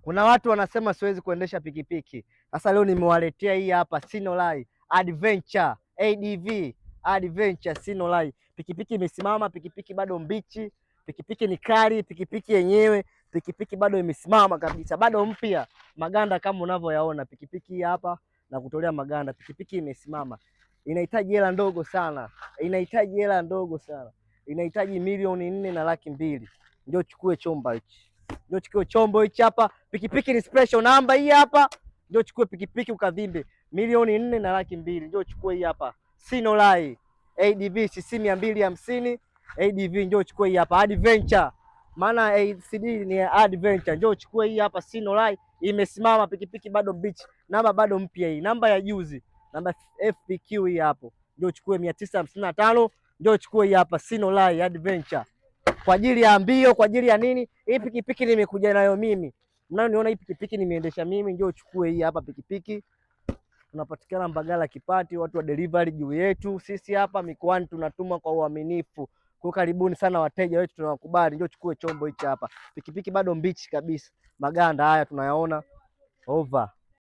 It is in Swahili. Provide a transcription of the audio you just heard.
Kuna watu wanasema siwezi kuendesha pikipiki. Sasa leo nimewaletea hii hapa Sinolai Adventure ADV Adventure Sinolai. Pikipiki imesimama, pikipiki bado mbichi, pikipiki ni kali, pikipiki yenyewe, pikipiki bado imesimama kabisa, bado mpya, maganda kama unavyoyaona. Pikipiki hii hapa na kutolea maganda, pikipiki imesimama. Inahitaji hela ndogo sana, inahitaji hela ndogo sana, inahitaji 4,200,000 ndio chukue chombo hichi, ndio chukue chombo hichi hapa. Pikipiki ni special namba hii hapa, ndio chukue pikipiki ukavimbe. 4,200,000 ndio chukue hii hapa Sinolai ADV CC 250 ADV, ndio chukue hii hapa Adventure, maana ACD ni Adventure. Njoo chukue hii hapa Sinolai, imesimama pikipiki bado mbichi, namba bado mpya hii, namba ya juzi, namba FPQ hii hapo. Njoo chukue 955, njoo chukue hii hapa Sinolai Adventure kwa ajili ya mbio, kwa ajili ya nini? Hii pikipiki nimekuja nayo mimi, mnayoniona hii pikipiki nimeendesha mimi. Njoo chukue hii hapa pikipiki. Tunapatikana Mbagala Kipati, watu wa delivery juu yetu sisi hapa mikoani tunatuma kwa uaminifu. Kwa karibuni sana wateja wetu, tunawakubali. Njoo chukue chombo hichi hapa, pikipiki bado mbichi kabisa, maganda haya tunayaona over.